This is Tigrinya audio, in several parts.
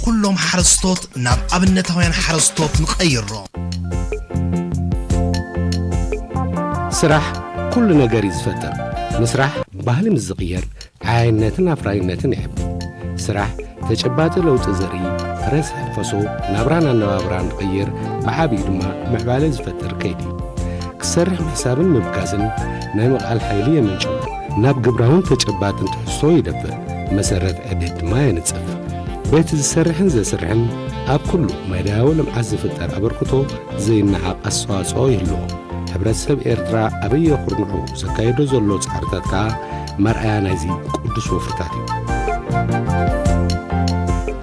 ኩሎም ሓረስቶት ናብ ኣብነታውያን ሓረስቶት ንቐይሮም። ስራሕ ኩሉ ነገር እዩ ዝፈጥር። ምስራሕ ባህሊ ምስ ዝቕየር፣ ዓያይነትን ኣፍራይነትን ይሕብእ። ስራሕ ተጨባጢ ለውጢ ዘርኢ፣ ረስሕ ፈሶ ናብራን ኣነባብራን ዝቕይር፣ ብዓብዩ ድማ ምዕባለ ዝፈጥር ከይዲ እዩ። ክሰርሕ ምሕሳብን ምብጋስን ናይ ምቕኣል ሓይሊ የመንጭው፣ ናብ ግብራውን ተጨባጥን ትሕዝቶ ይደፍእ፣ መሰረት ዕቤት ድማ የንጽፍ። በቲ ዝሰርሕን ዘስርሕን ኣብ ኩሉ መዳያዊ ልምዓት ዝፍጠር ኣበርክቶ ዘይነዓቕ ኣስተዋጽኦ ይህልዎ። ሕብረተሰብ ኤርትራ ኣበየ ኩርንዑ ዘካየዶ ዘሎ ጻዕርታት ከኣ መርኣያ ናይዚ ቅዱስ ወፍርታት እዩ።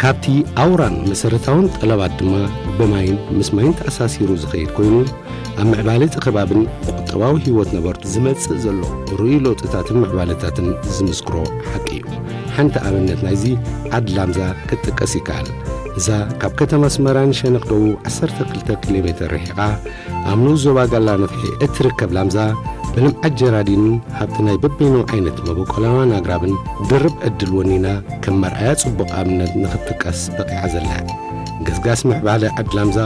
ካብቲ ኣውራን መሰረታውን ጠለባት ድማ ብማይን ምስ ማይን ተኣሳሲሩ ዝኸይድ ኮይኑ፣ ኣብ ምዕባለ እቲ ከባብን ቁጠባዊ ህይወት ነበርቱ ዝመጽእ ዘሎ ርኡይ ለውጥታትን ምዕባለታትን ዝምስክሮ ሓቂ እዩ። ሓንቲ ኣብነት ናይዚ ዓድ ላምዛ ክትጥቀስ ይከኣል። እዛ ካብ ከተማ ኣስመራ ንሸነኽ ደቡብ ዓሰርተ ክልተ ኪሎ ሜተር ርሒቓ ኣብ ንኡስ ዞባ ጋላ ነፍሒ እትርከብ ላምዛ፣ ብልምዓት ጀራዲንን ሃብቲ ናይ በበይኖም ዓይነት መበቆላውያን ኣግራብን ድርብ ዕድል ወኒና ከም መርኣያ ጽቡቕ ኣብነት ንኽትጥቀስ በቒዓ ዘላ። ገስጋስ ምዕባለ ዓድ ላምዛ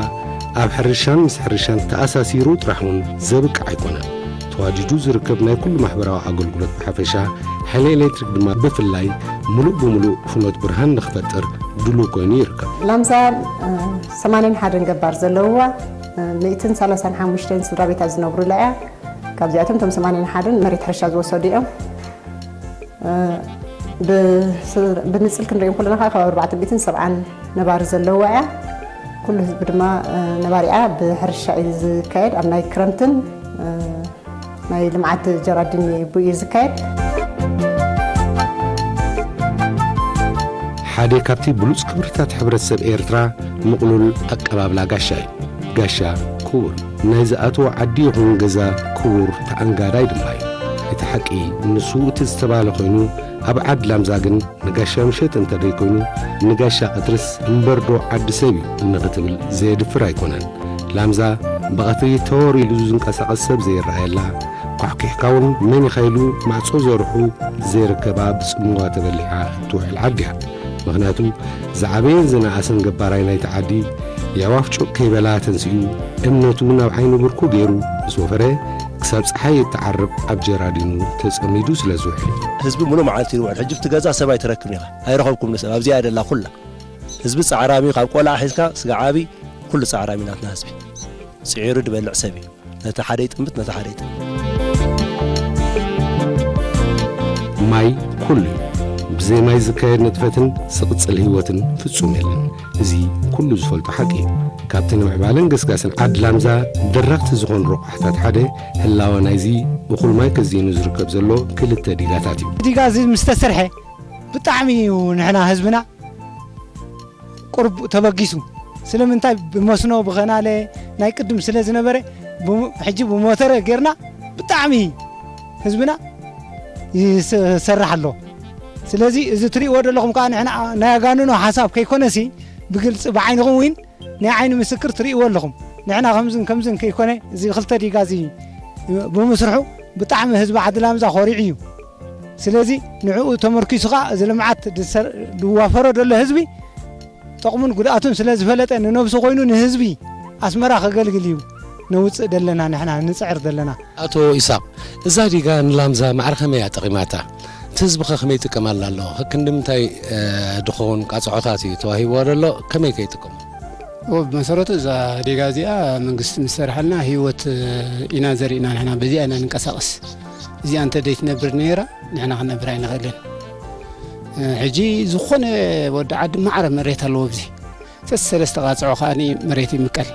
ኣብ ሕርሻን ምስ ሕርሻን ተኣሳሲሩ ጥራሕ እውን ዘብቅዕ ኣይኮነን። ተዋዲዱ ዝርከብ ናይ ኩሉ ማሕበራዊ ኣገልግሎት ብሓፈሻ፣ ሓይሊ ኤሌክትሪክ ድማ ብፍላይ፣ ምሉእ ብምሉእ ፍኖት ብርሃን ንኽፈጥር ድሉው ኮይኑ ይርከብ። ላምዛ፣ እ፣ ሰማንያን ሓደን ገባር ዘለውዋ፣ እ፣ ሚእትን ሰላሳን ሓሙሽተን ስድራ ቤታት ዝነብሩላ እያ። ካብዚኣቶም እቶም ሰማንያን ሓደን መሬት ሕርሻ ዝወሰዱ እዮም። እ፣ ብስ-፣ ብንጽል ክንሪኦም ከለና ከዓ ካብ ኣርባዕተ ሚእትን ሰብዓን ነባሪ ዘለዋ እያ። ኩሉ ህዝቢ ድማ፣ እ፣ ነባሪኣ ብሕርሻ እዩ ዝካየድ። ኣብ ናይ ክረምትን፣ እ፣ ናይ ልምዓት ጀራዲን ብኡ እዩ ዝካየድ። ሓደ ካብቲ ብሉጽ ክብርታት ሕብረተሰብ ኤርትራ ምቕሉል ኣቀባብላ ጋሻ እዩ። ጋሻ ክቡር እዩ። ናይ ዝኣተዎ ዓዲ ይኹን ገዛ ክቡር ተኣንጋዳይ ድማ እዩ። እቲ ሓቂ ንሱ እቲ ዝተባህለ ኮይኑ፣ ኣብ ዓድ ላምዛ ግን ንጋሻ ምሸት እንተ ደይኮይኑ፣ ንጋሻ ቀትርስ እምበርዶ ዓዲ ሰብ እዩ ንኽትብል ዘየድፍር ኣይኮነን። ላምዛ ብቐትሪ ተወር ኢሉ ዝንቀሳቐስ ሰብ ዘይረኣየላ፣ ኳሕኲሕካ እውን መን ኢኻ ኢሉ ማዕጾ ዘርሑ ዘይርከባ ብጽምዋ ተበሊዓ እትውዕል ዓዲ እያ። ምኽንያቱ ዝዓበየን ዝነኣሰን ገባራይ ናይቲ ዓዲ የዕዋፍ ጩቕ ከይበላ ተንሲኡ እምነቱ ናብ ዓይኒ ብርኩ ገይሩ ምስ ወፈረ ክሳብ ጸሓይ እትዓርብ ኣብ ጀራዲኑ ተጸሚዱ ስለ ዝውዕል እዩ። ህዝቢ ሙሉእ መዓልቲ ይውዕል። ሕጂ ኣብቲ ገዛ ሰብ ኣይትረክብን ኢኻ። ኣይረኸብኩምን ሰብ ኣብዚኣ እያ ደላ ኩላ። ህዝቢ ጻዕራም እዩ። ካብ ቆልዓ ሒዝካ ስጋብ ዓቢ ኩሉ ጻዕራም እዩ ናትና ህዝቢ። ጽዒሩ ድበልዕ ሰብ እዩ። ነቲ ሓደ ይጥምት፣ ነቲ ሓደ ይጥምት። ማይ ኩሉ እዩ። ብዘይ ማይ ዝካየድ ንጥፈትን ዝቕጽል ህይወትን ፍጹም የለን። እዚ ኩሉ ዝፈልጦ ሓቂ እዩ። ካብቲ ንምዕባለን ገስጋስን ዓዲ ላምዛ ደረኽቲ ዝኾኑ ረቋሕታት ሓደ ህላወ ናይዚ እኹል ማይ ከዚኑ ዝርከብ ዘሎ ክልተ ዲጋታት እዩ። ዲጋ እዚ ምስ ተሰርሐ ብጣዕሚ እዩ ንሕና ህዝብና ቁሩብ ተበጊሱ። ስለምንታይ? ብመስኖ ብኸናለ ናይ ቅድም ስለ ዝነበረ፣ ብሞ-፣ ሕጂ ብሞተረ ጌርና ብጣዕሚ ህዝብና ይሰርሕ ኣሎ። ስለዚ እዚ ትርእይዎ ዘለኹም ከኣ ንሕና ናይ ኣጋንኖ ሓሳብ ከይኮነሲ፣ ብግልጺ ብዓይንኹም እውን ናይ ዓይኒ ምስክር ትርእይዎ ኣለኹም። ንሕና ከምዝን ከምዝን ከይኮነ፣ እዚ ክልተ ዲጋ እዚ ብምስርሑ ብጣዕሚ ህዝቢ ዓዲ ላምዛ ኮሪዑ እዩ። ስለዚ ንዕኡ ተመርኪሱ ኸኣ እዚ ልምዓት ድሰር-፣ ድዋፈሮ ደሎ ህዝቢ ጠቕሙን ጉድኣቱን ስለ ዝፈለጠ ንነብሱ ኮይኑ ንህዝቢ ኣስመራ ከገልግል እዩ ነውጽእ ደለና፣ ንሕና ንጽዕር ዘለና። ኣቶ ኢሳቕ፣ እዛ ዲጋ ንላምዛ ማዕረ ከመይ እያ ጠቒማታ? እቲ ህዝቢ ኸ ከመይ ይጥቀመላ ኣሎ? ከክንዲ ምንታይ፣ እ፣ ድኸውን ቃጽዖታት እዩ ተዋሂብዋ ዘሎ? ከመይ ከ ይጥቀሙ? ኦ፣ ብመሰረቱ እዛ ዲጋ እዚኣ መንግስቲ ምስ ሰርሓልና ህይወት ኢና ዘሪእና፣ ንሕና በዚኣ ኢና ንንቀሳቐስ። እዚኣ እንተ ዘይትነብር ነይራ ንሕና ክንነብር ኣይንኽእልን። ሕጂ ዝኾነ ወዲ ዓዲ ማዕረ መሬት ኣለዎ። ኣብዚ ሰለስተ ቃጽዖ ከኣ መሬት ይምቀል።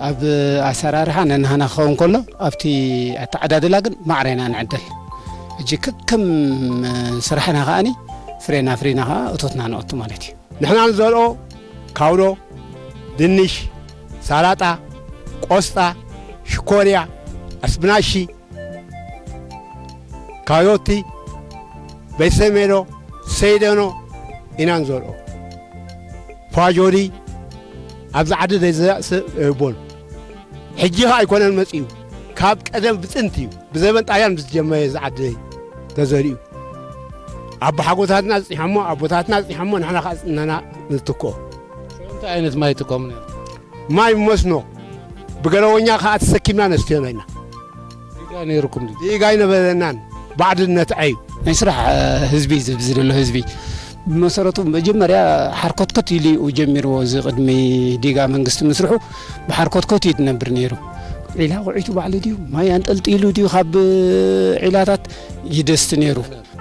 ኣብ ኣሰራርሓ ነናህና ክኸውን ከሎ፣ ኣብቲ ኣተዓዳድላ ግን ማዕረ ኢና ንዕደል። ሕጂ ከከም ስራሕና ከኣ ፍሬና ፍሪና ከኣ እቶትና ነእቱ ማለት እዩ። ንሕና ንዘርኦ ካውሎ፣ ድንሽ፣ ሳላጣ፣ ቆስጣ፣ ሽኮርያ፣ ኣስብናሺ፣ ካዮቲ፣ በይሰሜዶ፣ ሰይደኖ ኢና ንዘርኦ። ፋጆሪ ኣብዚ ዓዲ ዘይዝራእ ሰብ የቦን። ሕጂ ኸኣ ኣይኮነን መጺኡ፣ ካብ ቀደም ብጥንቲ እዩ፣ ብዘበን ጣልያን ምስ ጀመረ እዚ ዓዲ ተዘሪኡ። ኣቦሓጎታትና ኣጽኒሖሞ፣ ኣቦታትና ኣጽኒሖሞ፣ ንሕና ከዓ ጽነና ንትክኦ። እንታይ ዓይነት ማይ ትጥቀሙ ነይሩ? ማይ መስኖ ብገለወኛ ከዓ ተሰኪምና ነስትዮ ነይና። ዲጋ ነይርኩም ድዩ? ዲጋ ኣይነበረናን። ባዕድነት ዓዩ። ናይ ስራሕ ህዝቢ፣ እዚ ዘሎ ህዝቢ ብመሰረቱ መጀመርያ ሓርኮትኮት ኢሉ እዩ ጀሚርዎ። እዚ ቅድሚ ዲጋ መንግስቲ ምስርሑ ብሓርኮትኮት እዩ ትነብር ነይሩ። ዒላ ውዒቱ ባዕሉ ድዩ ማይ ኣንጠልጢሉ ድዩ ካብ ዒላታት ይደስቲ ነይሩ።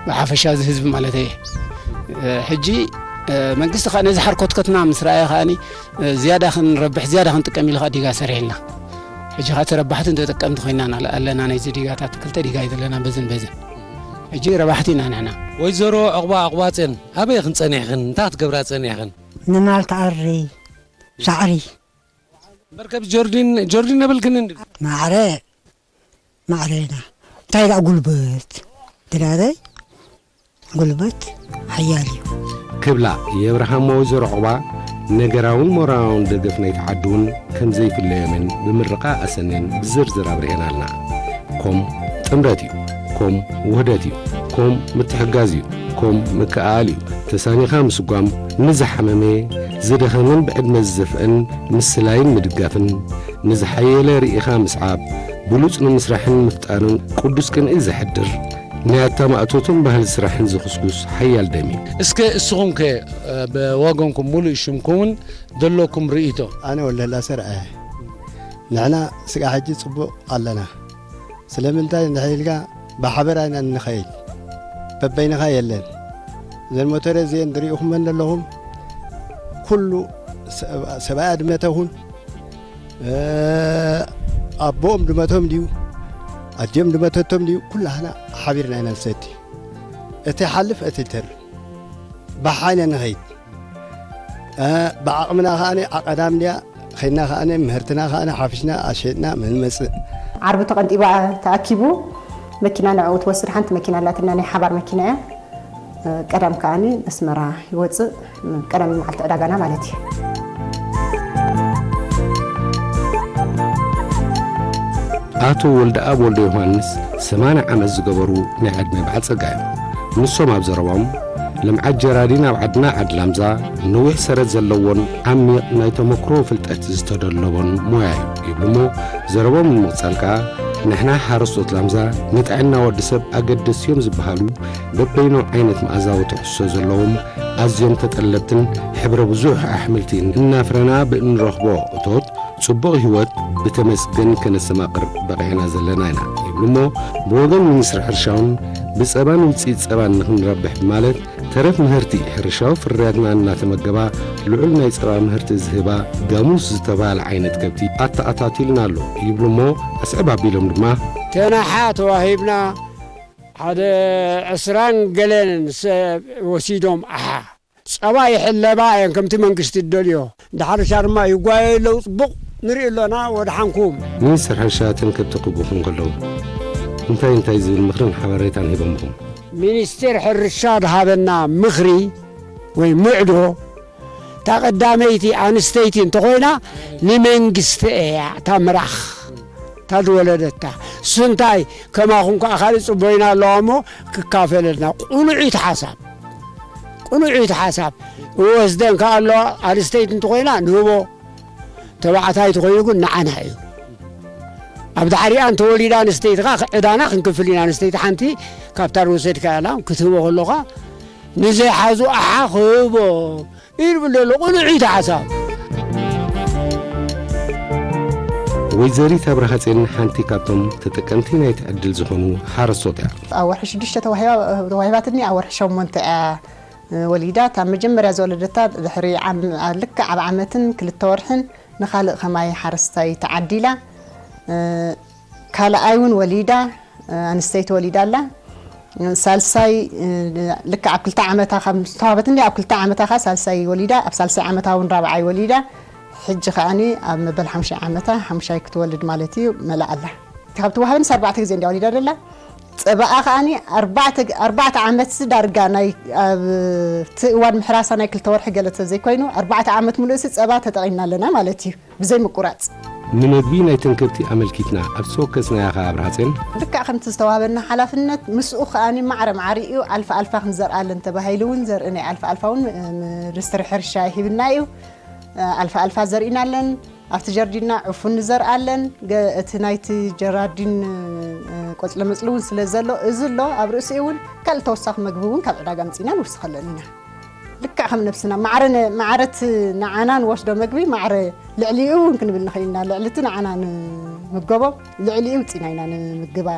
ብሓፈሻ እዚ ህዝቢ ማለት እየ። ሕጂ መንግስቲ ከዓ ነዚ ሓርኮትኮትና ምስ ረኣየ ከዓኒ ዝያዳ ክንረብሕ ዝያዳ ክንጥቀም ኢሉ ከዓ ዲጋ ሰሪሕልና። ሕጂ ከዓ ተረባሕትን ተጠቀምቲ ኮይና ኣለና። ናይዚ ዲጋታት ክልተ ዲጋ እዩ ዘለና በዝን በዝን። ሕጂ ረባሕቲ ኢና ንሕና። ወይዘሮ ዕቑባ ዕቑባጼን ኣበይ ኢኽን ጸኒሕኽን? እንታይ ክትገብራ ጸኒሕኽን? ንማል ትኣሪ፣ ሳዕሪ። መርከብ ጆርዲን ጆርዲን ነብልክን እንዲ ማዕረ ማዕረ ኢና። እንታይ ደኣ ጉልበት ድላበይ ጉልበት ሓያል እዩ። ክብላ የብርሃሞ ወይዘሮ ዕቑባ ነገራውን ሞራላውን ደገፍ ናይቲ ዓዲ እውን ከም ዘይፍለዮምን ብምርቓ ኣሰንየን ብዝርዝር ኣብሪሀናልና። ኮም ጥምረት እዩ፣ ኮም ውህደት እዩ፣ ኮም ምትሕጋዝ እዩ፣ ኮም ምክእኣል እዩ። ተሳኒኻ ምስጓም ንዝሓመመ ዝደኸመን ብዕድመ ዝዘፍአን ምስላይን ምድጋፍን፣ ንዝሓየለ ርኢኻ ምስዓብ፣ ብሉጽ ንምስራሕን ምፍጣርን ቅዱስ ቅንኢ ዘሕድር፣ ናይ ኣታማእቶትን ባህሊ ስራሕን ዝኹስኩስ ሓያል ደም እዩ። እስከ እስኹምከ ብወገንኩም ሙሉእ ሽምኩምን ዘለኩም ርእይቶ? ኣነ ወልደላ ሰርዐ ንሕና ስጋ ሕጂ ጽቡቕ ኣለና። ስለምንታይ እንድሕር ኢልካ ብሓበራ ኢና እንኸይድ። በበይንኻ የለን። እዘን ሞተረ እዚአን ዝርኢኹመን ዘለኹም ኩሉ ሰብኣያ ድመተ ኹን ኣቦኦም ድመቶም ድዩ ኣዲኦም ድመተቶም ድዩ ኩላህና ሓቢርና ኢና ንሰቲ። እቲ ሓልፍ እቲ ተር ብሓይና ንኸይድ። ብዓቕምና ከኣ ዓቐዳም ድያ ኸይድና ከኣ ምህርትና ከኣ ሓፊሽና ኣሸጥና ምንመጽእ። ዓርቢ ተቐንጢባ ተኣኪቡ መኪና ንዕኡ ትወስድ ሓንቲ መኪና ኣላትና ናይ ሓባር መኪና እያ። ቀዳም ከኣ ኣስመራ ይወፅእ ቀዳሚ መዓልቲ ዕዳጋና ማለት እዩ። ኣቶ ወልደኣብ ወልደ ዮሃንስ ሰማንያ ዓመት ዝገበሩ ናይ ዕድመ በዓል ጸጋ እዮም። ንሶም ኣብ ዘረቦም ልምዓት ጀራዲን ኣብ ዓድና ዓዲ ላምዛ ነዊሕ ሰረት ዘለዎን ዓሚቕ ናይ ተመክሮ ፍልጠት ዝተደለቦን ሞያ እዩ ይብሉ እሞ ዘረቦም ንምቕጻል ከኣ ንሕና ሓረስቶት ላምዛ ንጥዕና ወዲ ሰብ ኣገደስቲ እዮም ዝበሃሉ በበይኖም ዓይነት መኣዛዊ ትሕዝቶ ዘለዎም ኣዝዮም ተጠለብትን ሕብረ ብዙሕ ኣሕምልቲ እናፍረና ብእንረኽቦ እቶት ጽቡቕ ህይወት ብተመስገን ከነስተማቕር በቒዕና ዘለና ኢና ይብሉ እሞ ብወገን ሚኒስትሪ ሕርሻውን ብጸባን ውፅኢት ጸባን ንኽንረብሕ ብማለት ተረፍ ምህርቲ ሕርሻዊ ፍርያትና እናተመገባ ልዑል ናይ ጸባ ምህርቲ ዝህባ ጋሙስ ዝተባህለ ዓይነት ከብቲ ኣተኣታቲልና ኣሎ ይብሉ እሞ ኣስዕብ ኣቢሎም ድማ ተናሓ ተዋሂብና ሓደ ዕስራን ገለን ሰብ ወሲዶም ኣሓ ጸባ ይሕለባ እየን ከምቲ መንግስቲ ዝደልዮ። እንዳ ሕርሻ ድማ ይጓየዩ ኣለዉ ጽቡቕ ንርኢ ኣሎና ወድሓንኩም። ሚኒስትር ሕርሻ እተን ከብቲ ክብኹም ከለዉ እንታይ እንታይ ዝብል ምኽርን ሓበሬታን ሂቦምኹም? ሚኒስቴር ሕርሻ ዝሃበና ምኽሪ ወይ ምዕዶ እታ ቀዳመይቲ ኣንስተይቲ እንተኾይና ንመንግስቲ እያ እታ ምራኽ እታ ዝወለደታ እሱ እንታይ ከማኹም ከዓ ካልእ ጽቦይና ኣለዋ እሞ ክካፈለልና ቁኑዒት ሓሳብ ቁኑዒት ሓሳብ እወስደን ከዓ ኣለዋ ኣንስተይቲ እንተኾይና ንህቦ ተባዕታይ ተኾይኑ ግን ንዓና እዩ ኣብ ዳሕሪኣ እንተወሊዳ ኣንስተይቲ ከዓ ዕዳና ክንክፍል ኢና ኣንስተይቲ ሓንቲ ካብታ ዝወሰድካ ያላ ክትህቦ ከለኻ ንዘይሓዙ ኣሓ ክህቦ ኢሉ ብሎ ኣሎ ቁኑዒት ሓሳብ ወይዘሪት ኣብርሃ ጼን ሓንቲ ካብቶም ተጠቀምቲ ናይቲ ዕድል ዝኾኑ ሓረስቶት እያ። ኣብ ወርሒ ሽዱሽተ ተዋሂባትኒ ኣብ ወርሒ ሸሞንተ እያ ወሊዳ። እታ መጀመርያ ዝወለደታ ድሕሪ ልክዕ ኣብ ዓመትን ክልተ ወርሕን ንኻልእ ከማይ ሓረስታይ ተዓዲላ። ካልኣይ እውን ወሊዳ፣ ኣንስተይቲ ወሊዳ ኣላ። ሳልሳይ ልክዕ ኣብ ክልተ ዓመታ ካብ ዝተዋህበትኒ ኣብ ክልተ ዓመታ ከ ሳልሳይ ወሊዳ ኣብ ሳልሳይ ዓመታ እውን ራብዓይ ወሊዳ ሕጂ ከዓኒ ኣብ መበል ሓሙሻይ ዓመታ ሓሙሻይ ክትወልድ ማለት እዩ መላእ ኣላ ካብ ትዋሃበንስ ኣርባዕተ ግዜ እንዲያ ወሊዳ ደላ ጸባኣ ከዓኒ ኣርባዕተ ዓመትሲ ዳርጋ ናይ ኣብቲ እዋን ምሕራሳ ናይ ክልተ ወርሒ ገለ ተዘይኮይኑ ኣርባዕተ ዓመት ሙሉእሲ ጸባ ተጠቒምና ኣለና ማለት እዩ ብዘይ ምቁራጽ ንመግቢ ናይ ተንከፍቲ ኣመልኪትና ኣብ ዝተወከስናያ ኸኣ ኣብርሃጼን። ልክዕ ከምቲ ዝተዋህበና ሓላፍነት ምስኡ ከኣ ማዕረ ማዕሪኡ ኣልፋ ኣልፋ ክንዘርኣለን ተባሂሉ እውን ዘርኢ ናይ ኣልፋ ኣልፋ እውን ሚኒስትሪ ሕርሻ ሂብና እዩ። ኣልፋ ኣልፋ ዘርኢና ኣለን። ኣብቲ ጀርዲንና ዕፉን ንዘርኣለን። እቲ ናይቲ ጀራዲን ቆፅለመፅሊ እውን ስለ ዘሎ እዚ ኣሎ ኣብ ርእሲኡ እውን ካልእ ተወሳኺ መግቢ እውን ካብ ዕዳጋ ኣምፂእና ንውስኸለን ኢና። ልክዕ ከም ነብስና ማዕረ ማዕረት ንዓና ንወስዶ መግቢ ማዕረ ልዕሊኡ እውን ክንብል ንኽእል ኢና። ልዕሊ እቲ ንዓና ንምገቦ ልዕሊኡ ውፂና ኢና ንምግባ።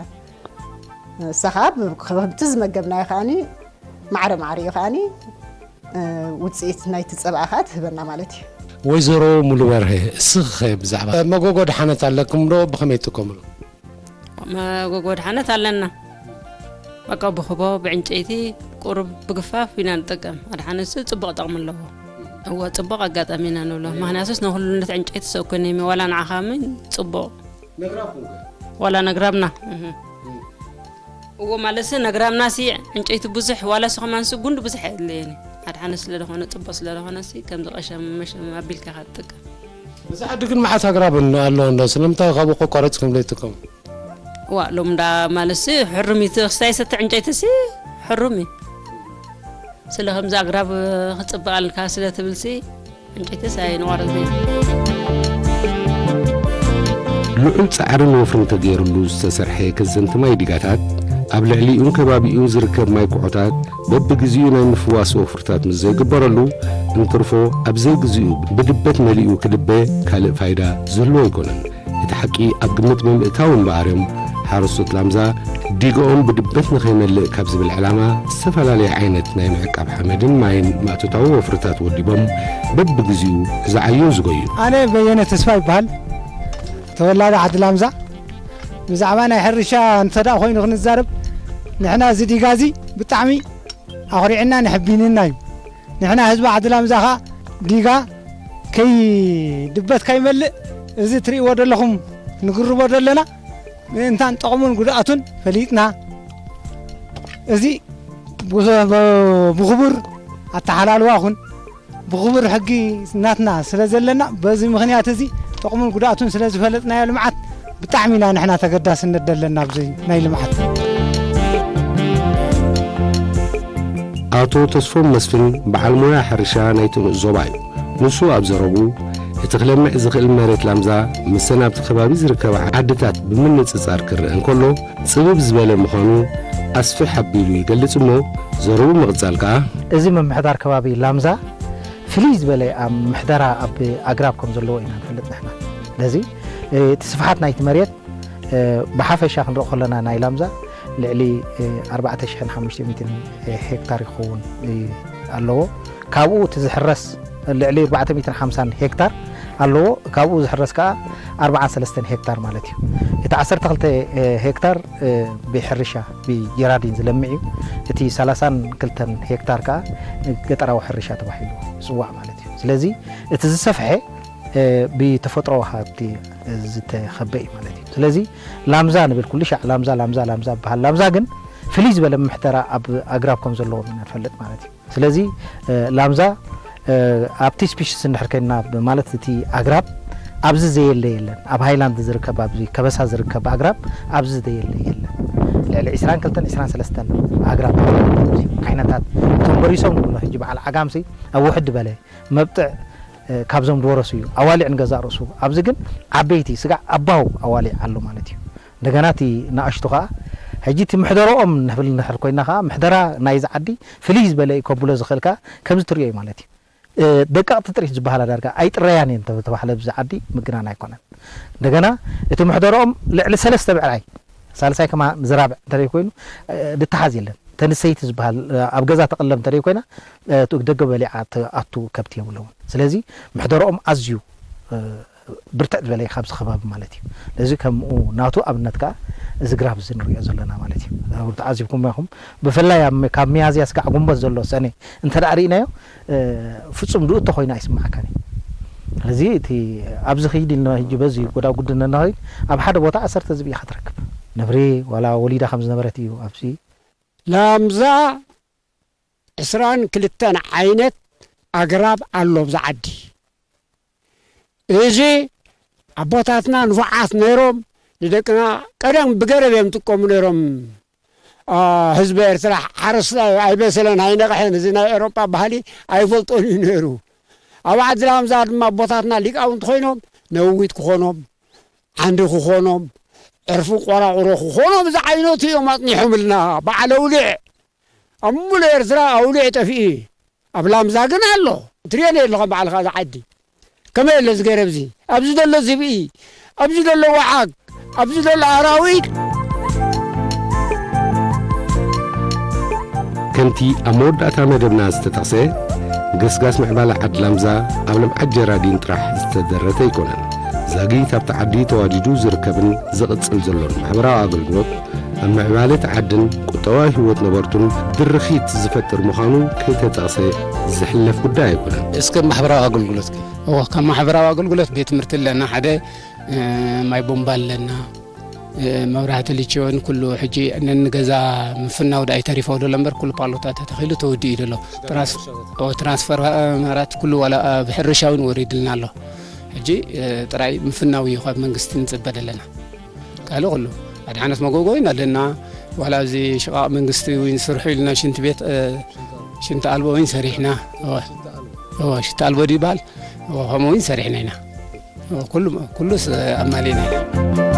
ንሳ ከዓ ከምቲ ዝመገብናዮ ከዓኒ ማዕረ ማዕሪኡ ከዓኒ ውፅኢት ናይቲ ፀባኣ ከዓ ትህበና ማለት እዩ። ወይዘሮ ሙሉ በርሀ፣ እስኺ ኸ ብዛዕባ መጎጎ ድሓነት ኣለኩም ዶ? ብኸመይ ትጥቀምሉ? መጎጎ ድሓነት ኣለና። በቃ ብኽቦ ብዕንጨይቲ ቁሩብ ብግፋፍ ኢና ንጥቀም። ኣድሓነትሲ ፅቡቕ ጥቕሚ ኣለዎ። እወ ፅቡቕ ኣጋጣሚ ኢና ንብሎ። ምኽንያቱስ ንኹሉ ነቲ ዕንጨይቲ ሰኩን እዩ ዋላ ንዓኻ ምን ፅቡቕ ነግራብኩም ከ? ዋላ ነግራብና እህ። እዎ ማለትሲ ነግራብናሲ ዕንጨይቲ ብዙሕ ዋላ ሲ ከማንሲ ጉንዲ ብዙሕ ኣየድለየን እዩ። ኣድሓነ ስለ ዝኾነ ፅቡቕ ስለ ዝኾነሲ ከምዚ ቀሸም መሸም ኣቢልካ ኢኻ ትጥቀም። እዚ ዓዲ ግን መዓት ኣግራብ ኣሎ እንዶ ስለምንታይ ካብኡ ከቋረፅኩም ዘይትጥቀሙ? ዋ ሎም ዳ ማለትሲ ሕሩም እዩ እቲ ክስታይ ሰቲ ዕንጨይትሲ ሕሩም እዩ። ስለ ከምዚ ኣግራብ ክፅብቃልካ ስለ ትብልሲ ዕንጨይትስ ኣይንቆርፅን። ልዑል ጻዕርን ወፍርን ተገይርሉ ዝተሰርሐ ከዘንቲ ማይ ዲጋታት፣ ኣብ ልዕሊኡን ከባቢኡን ዝርከብ ማይ ኩዖታት በብግዜኡ ናይ ምፍዋስ ወፍርታት ምስ ዘይግበረሉ፣ እንትርፎ ኣብ ዘይግዜኡ ብድበት መሊኡ ክድበ ካልእ ፋይዳ ዝህልዎ ኣይኮነን። እቲ ሓቂ ኣብ ግምት ብምእታው እምበኣር እዮም ሓረስቶት ላምዛ ዲገኦም ብድበት ንኸይመልእ ካብ ዝብል ዕላማ ዝተፈላለየ ዓይነት ናይ ምዕቃብ ሓመድን ማይን ማእቶታዊ ወፍርታት ወዲቦም በብግዚኡ ዝዓዩ ዝጎዩ። ኣነ በየነ ተስፋ ይበሃል። ተወላዲ ዓዲ ላምዛ። ብዛዕባ ናይ ሕርሻ እንተ ደኣ ኮይኑ ክንዛረብ ንሕና እዚ ዲጋ እዚ ብጣዕሚ ኣኹሪዕናን ኣሕቢንና እዩ። ንሕና ህዝቢ ዓዲ ላምዛ ኸኣ ዲጋ ከይድበት ከይመልእ እዚ ትርእይዎ ዘለኹም ንግርቦ ዘለና ምእንታን ጥቕሙን ጉድኣቱን ፈሊጥና እዚ ብኽቡር ኣተሓላልዋ ኹን ብኽቡር ሕጊ ናትና ስለ ዘለና በዚ ምኽንያት እዚ ጥቕሙን ጉድኣቱን ስለ ዝፈለጥናዮ ልምዓት ብጣዕሚ ኢና ንሕና ተገዳስነት ዘለና ኣብዚ ናይ ልምዓት። ኣቶ ተስፎም መስፍን በዓል ሞያ ሕርሻ ናይቲ ንኡስ ዞባ እዩ። ንሱ ኣብ ዘረብኡ፣ እቲ ክለምዕ ዝኽእል መሬት ላምዛ ምስተን ኣብቲ ከባቢ ዝርከባ ዓድታት ብምንጽጻር ክረአ እንከሎ፣ ጽብብ ዝበለ ምዃኑ ኣስፍሕ ኣቢሉ ይገልጽ እሞ፣ ዘረብኡ ብምቕጻል ከኣ፣ እዚ ምምሕዳር ከባቢ ላምዛ ፍልይ ዝበለ ኣብ ምሕደራ ኣብ ኣግራብ ከም ዘለዎ ኢና ንፈልጥ ንሕና። ስለዚ እቲ ስፍሓት ናይቲ መሬት ብሓፈሻ ክንርኢ ከለና ናይ ላምዛ ልዕሊ ኣርባዕተ ሽሕን ሓሙሽተ ሚእትን ሄክታር ይኸውን ኣለዎ። ካብኡ እቲ ዝሕረስ ልዕሊ ኣርባዕተ ሚእትን ሓምሳን ሄክታር ኣለዎ። ካብኡ ዝሕረስ ከዓ ኣርባዓን ሰለስተን ሄክታር ማለት እዩ። እቲ ዓሰርተ ክልተ ሄክታር ብሕርሻ ብጀራዲን ዝለምዕ እዩ። እቲ ሰላሳን ክልተን ሄክታር ከዓ ገጠራዊ ሕርሻ ተባሂሉ ይፅዋዕ ማለት እዩ። ስለዚ እቲ ዝሰፍሐ ብተፈጥሮ ሃብቲ ዝተኸበ እዩ ማለት እዩ። ስለዚ ላምዛ ንብል ኩሉ ሻዕ ላምዛ ላምዛ ላምዛ በሃል። ላምዛ ግን ፍልይ ዝበለ ምሕደራ ኣብ ኣግራብ ከም ዘለዎ ኢና ንፈልጥ ማለት እዩ። ስለዚ ላምዛ ኣብቲ ስፒሽስ እንድሕር ከይድና ማለት እቲ ኣግራብ ኣብዚ ዘየለ የለን። ኣብ ሃይላንድ ዝርከብ ኣብዚ ከበሳ ዝርከብ ኣግራብ ኣብዚ ዘየለ የለን። ልዕሊ ዒስራን ክልተን ዒስራን ሰለስተን ኣግራብ ኣብዚ ዓይነታት እቶም በሪሶም ንብሎ ሕጂ በዓል ዓጋምሲ ኣብ ውሕድ በለ መብጥዕ ካብዞም ዝወረሱ እዩ። ኣዋሊዕ ንገዛእ ርእሱ ኣብዚ ግን ዓበይቲ ስጋዕ ኣባው ኣዋሊዕ ኣሎ ማለት እዩ። እንደገና እቲ ንኣሽቱ ከዓ ሕጂ እቲ ምሕደረኦም ንብል እንድሕር ኮይና ከዓ ምሕደራ ናይዚ ዓዲ ፍልይ ዝበለ እዩ ከብሎ ዝኽእል ከዓ ከምዚ ትሪኦ እዩ ማለት እዩ። ደቀቕቲ ጥሪት ዝበሃላ ዳርጋ ኣይጥረያን እየን ተባህለ ኣብዚ ዓዲ ምግናን ኣይኮነን። እንደገና እቲ ምሕደረኦም ልዕሊ ሰለስተ ብዕራይ ሳልሳይ ከማ ዝራብዕ እንተደይ ኮይኑ ድተሓዝ የለን። ተንሰይቲ ዝበሃል ኣብ ገዛ ተቐለብ እንተደይ ኮይና ደገ በሊዓ ኣቱ ከብቲ የብለውን። ስለዚ ምሕደረኦም ኣዝዩ ብርትዕ ዝበለ እዩ ካብዚ ከባቢ ማለት እዩ። ስለዚ ከምኡ ናቱ ኣብነት ከዓ እዚ ግራብ እዚ ንሪኦ ዘለና ማለት እዩ። ተዓዚብኩም ኢኹም። ብፍላይ ካብ ሚያዝያ ስጋዕ ጉንበት ዘሎ ሰነ እንተ ደኣ ርኢናዮ ፍጹም ድእቶ ኮይኑ ኣይስምዓካን እዩ። ስለዚ እቲ ኣብዚ ኽይድ ኢልና ሕጂ በዚ ጎዳጉዲ ነናኸይድ ኣብ ሓደ ቦታ ዓሰርተ ዝብኢ ኢኻ ትረክብ። ነብሪ ዋላ ወሊዳ ከም ዝነበረት እዩ ኣብዚ። ላምዛ ዕስራን ክልተን ዓይነት ኣግራብ ኣሎ ኣብዚ ዓዲ። እዚ ኣቦታትና ንፉዓት ነይሮም። ንደቅና ቀደም ብገረብ እዮም ጥቀሙ ነይሮም። ህዝቢ ኤርትራ ሓረስታይ ኣይበሰለን ኣይነቕሐን፣ እዚ ናይ ኤውሮጳ ባህሊ ኣይፈልጦን እዩ ነይሩ። ኣብ ዓዲ ላምዛ ድማ ኣቦታትና ሊቃውንቲ ኮይኖም ነዊት ክኾኖም፣ ዓንዲ ክኾኖም፣ ዕርፊ ቆራቑሮ ክኾኖም ዝዓይነቱ እዮም ኣጽኒሖምልና። በዓል ኣውሊዕ ኣብ ሙሉ ኤርትራ ኣውሊዕ ጠፊኡ እዩ። ኣብ ላምዛ ግን ኣሎ። ትሪኦ ኣለኻ ባዕልኻ እዚ ዓዲ። ከመይ ኣሎ እዚ ገረብ እዚ? ኣብዚ ዘሎ ዝብኢ፣ ኣብዚ ዘሎ ወዓግ፣ ኣብዚ ዘሎ ኣራዊት። ከምቲ ኣብ መወዳእታ መደብና ዝተጠቕሰ፣ ገስጋስ ምዕባለ ዓዲ ላምዛ ኣብ ልምዓት ጀራዲን ጥራሕ ዝተደረተ ኣይኮነን። ዛጊት ኣብቲ ዓዲ ተዋዲዱ ዝርከብን ዝቕጽል ዘሎን ማሕበራዊ ኣገልግሎት፣ ኣብ ምዕባለ እቲ ዓድን ቁጠባዊ ህይወት ነበርቱን ድርኺት ዝፈጥር ምዃኑ ከይተጠቕሰ ዝሕለፍ ጉዳይ ኣይኮነን። እስከ ማሕበራዊ ኣገልግሎት ከ? እወ፣ ካብ ማሕበራዊ ኣገልግሎት ቤት ትምህርቲ ኣለና፣ ሓደ፣ እ፣ ማይ ቦምባ ኣለና፣ እ፣ መብራህቲ ልችዮን ኩሉ። ሕጂ ነንገዛ ምፍናው ደኣ ይተሪፎ ዘሎ እምበር ኩሉ ፓሎታት ተተኺሉ ተወዲኡ እዩ ዘሎ። ትራንስ-፣ ኦ፣ ትራንስፈርመራት ኩሉ ዋላ ኣብ ሕርሻ እውን ወሪድልና ኣሎ። ሕጂ፣ እ፣ ጥራይ ምፍናው እዩ ካብ መንግስቲ ንጽበ ዘለና። ካልእ ኩሉ ኣድሓነት መጎጎይን ኣለና። ዋላ ኣብዚ ሽቓቕ መንግስቲ እውን ስርሑ ኢልና ሽንቲ ቤት፣ እ፣ ሽንቲ ኣልቦ እውን ሰሪሕና። እወ። እወ፣ ሽንቲ ኣልቦ ድዩ ይበሃል? እወ፣ ከምኡ እውን ሰሪሕና ኢና። እወ፣ ኩሉ፣ ኩሉስ ኣማሊእና ኢና።